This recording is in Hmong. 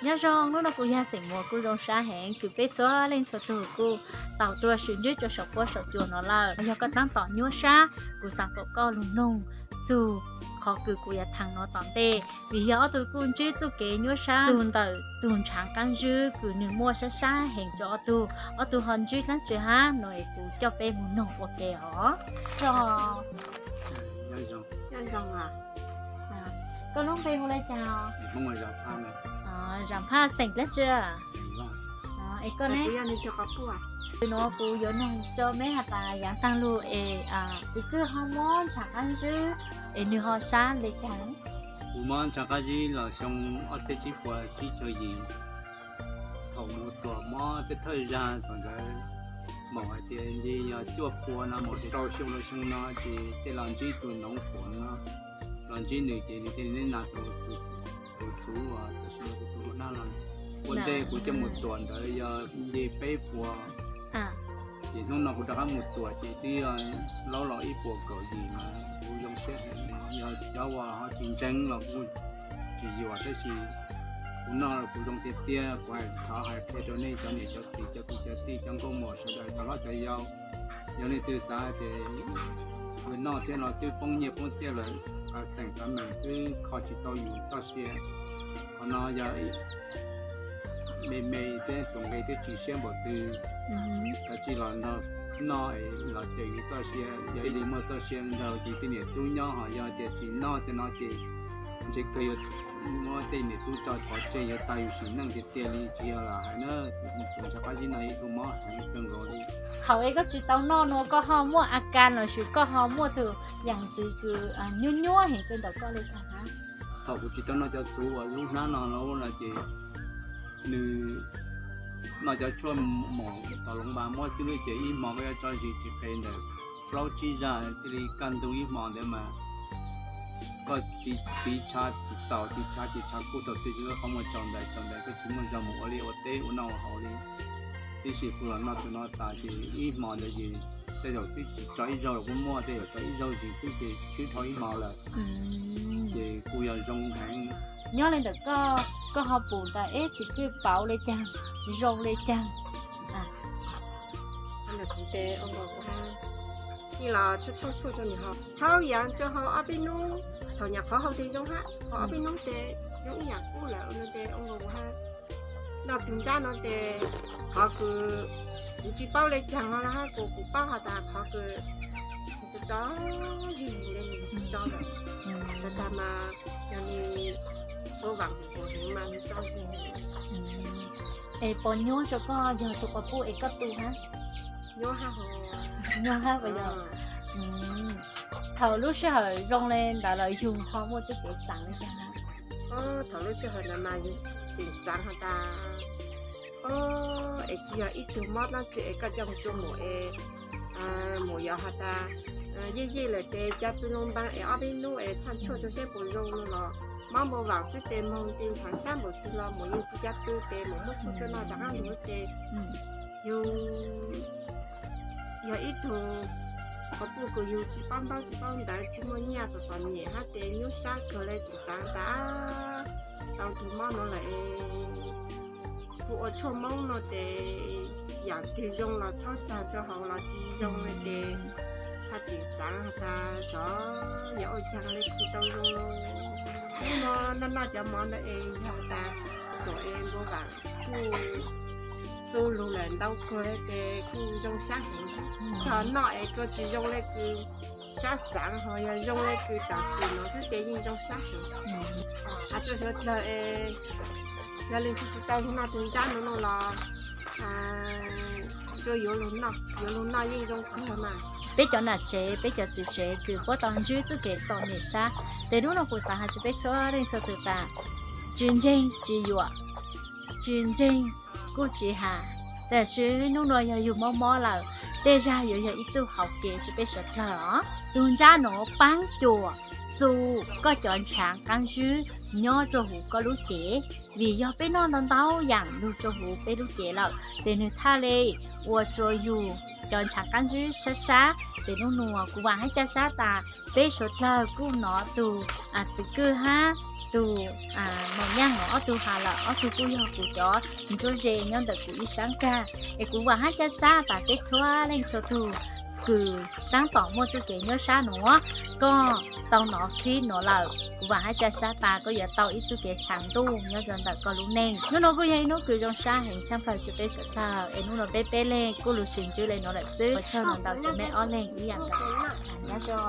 Nyob zoo, hnub no kuv yog xeem Muas kuj zoo sab heev kws peb txhua leej txhua tug kuj tau tuaj sib ntsib rua saum huab saum cua no lawm. Yog koj taab tom nyuaj sab, kuv xaav kom koj lug noog txug qhov kws kuv yuav thaam no tom ntej, vim yog ob tug kuj ntsib txuj kev nyuaj sab txug ntawm tug ntshaav qaab zib kws nwg muaj sab sab heev rua ob tug. Ob tug ho ntsib dlaab tsi hab no es kuv coj peb moog noog ua ke os. Koj lub npe hu le caag? Zam Phaj, xeem dlaab tsi? Es koj ne? Nuav kuv yuav noog rua meb has tas yaav taag lug es txiv kwj ho muab ntshaav qaab zib es nwg ho sab le caag? Kuv muab ntshaav qaab zib los xyoo ob txhiab tsib puas tsib caug yim, thaum moog tuam mob tej thawj zag thaum ntawd, maum hais tias nce yog cuaj pua no, maum tias rau xyoo los xyoo no ces tej los ntsib tug noov puam no, los ntsib nwg ces nwg cia li neb nas tus txhuv uas tam sim no kuv tus hlub nab los. Ua ntej kuv coj mus tuam ntawd yog nce peb puas, ces hnub no kuv rov qab mus tuam ces twb yog laub los ib puas kaum yim mas kuv zoo siab heev. Yog cov uas ho tsis ntseeg los kuj tsis yuam, tab sis kuv noj kuv zoo tiag tiag. Kuv hais thov hais qhia rau nej cov niam cov txiv cov kwv cov tij cov nkauj muam sawv daws cov hlob cov yau, yog leej twg xav hais tias noj thiab no twb poob nyiaj poob txiaj lawm, qas xeem qas meem twb kho tsis tau yus txoj sia. Qhov no yog me me thiab tus nqe twb tsis siab npaum twg, kav tsij los noj es los cawm yus txoj sia. Yog ib leeg muaj txoj sia nrog yus tej niam tub nyob, ho yog tias tsis noj tej no ces ntshe kawg yuav muab tej niam tub tso pov tseg yuav tag yus sim neej tiag tiag li. Tsis yog lam hais na, tus ntshaav qaab zib no yog ib tug mob heev kawg nkaus li. Thaum es koj tsis tau noj no koj ho muaj a kas lossis koj ho muaj tus yaam ntxiv kws nyuaj nyuaj heev rua ntawm koj le caag hab? Thaum kuv tsis tau noj cov txhuv uas lub hnab no los no ces nws noj cov tshuaj maum tom loov vas muab xwb lub ces ib hmo koj yuav tso zis tsis qe ntawm plaub tsib zag, thiaj li kaj ntug ib hmo ntawd mas koj tiv tshav tiv taus tiv tshav tiv tshav kuj tau twg ces koj qhov muag tsaus ntais tsaus ntais, koj tsis muaj zog mus ua liaj ua teb ua noj ua haus li. Tib si kuv los noj tus no tas ces ib hmo ntawd ces tej zaum twb tsis tso ib zaug los kuj muaj, tej zaum tso ib zaug zis xwb ces twb dhau ib hmo lawm. Ces kuj yog zoo heev. Nyob li ntawm koj, koj ho pum tas eb txiv kwj pauv le caag, zoo le caag? Ib los tshau tshau tshua rua nwg haus, tshau yaav rua haus ob peb nub, thaum nyam qhov haus tes zoo hab, haus ob peb nub tes zoo ib yaam kub lawm no tes ua nkaus kuv hab. Noj tug ntsab no tes qhov kws kuv tsis paub le caag no los hab, kuv kuv paub has tas qhov kws tso tso zig le nws tsis tso lawm, tas tag mas yog nws ua vaam kuv heev mas nws tso zig. Es puas nyuaj rua koj yog tug quas puj es koj tu hab? Nyuaj hab, nyuaj hab puas yog? Thaum lub sij hawm zoo le ntawd lawm yug ho muaj txuj kev xaav le caag hab? Thaum lub sij hawm ntawd mas yug tseem xaav has tas, o, es tsis yog ib tug mob dlaab tsi es koj coj mus rua maum es maum yuav has tas yej yej lawm tes ca pw loo npaa es ob peb nub es txhaj tshuaj rua saib puas zoo no los mob npau vaam xwb tes moog ti ntshaav sab npaum twg los maum yeej tsis ca pw tes maum muab tshuaj tshuaj noj rov qaab lug tes yug yog ib tug quas puj kws yug tsis paub ntaub tsis paub ntawv tsis muaj nyiaj txom txom nyem hab tes nyuaj sab kawg le tseem xaav tas tau tug mob no lawm es kuv ua tshuaj Moob no tes yaam twg zoo los tshoob tag rua hauv los tsis zoo le tes hab tseem xaav has tas xyov yog ua caag le kuv tau zoo. Hnub no noj noj cov mov ntawd es yog tas tuam es npau vaam kuj txuj lug lawm ntau kawg le tes kuj zoo sab heev. Thaum noj es tsuas tsis zoo le kws sab xaav, ho yog zoo le kws tam sim no xwb tes yeej zoo sab heev. Has rua suav dlawg es yog leej twg tsis tau lug noj tug ntsab no no los tsuas yuav lug noj, yuav lug noj yeej zoo kawg mas. Peb cov nam tsev, peb cov txiv tsev kws puab tau ntsib txuj kev txom nyem sab, tes hnub no kuv xaav has rua peb txhua leej txhua tug tas tsis ntseeg tsis yuam, tsis ntseeg kuj tsis has, tab sis hnub no yog yug mob mob lawm, tej zag yuav yog ib txuj hauv kev rua peb suav dlawg os. Tug ntsab nuav paab cuam txu koj cov ntshav qaab zib nyob rua huv koj lub cev, vim yog peb noj ntau ntau yaam lug rua huv peb lub cev lawm tes nwg thaj le ua rua yug cov ntshav qaab zib sab sab. Tes hnub nuav kuv vaam hab ca sab tas peb suav dlawg kuj nov tug txiv kwj hab tus Maum Nyaaj no ob tug has lawm, ob tug kuj yog kuv cov ntsuab ze nyob ntawm kuv ib sab kag. Es kuv vam hab ca sab tas peb txhua leej txhua tug kws taab tom muaj txuj kev nyuaj sab nuav, koj tau nov clip nuav lawm, kuv vam hab ca sab tas koj yuav tau ib txuj kev tshav ntuj nyob rua ntawm koj lub neej. Nub nuav kuj yog ib nub kws zoo sab heev tshaaj plawg tsua peb suav dlawg, es nub nuav peb peb leeg kuj lug sis ntsib le nuav lawm xwb. Ua tsaug ntau tsua mej ob leeg ib yaam nkaus. Nyob zoo.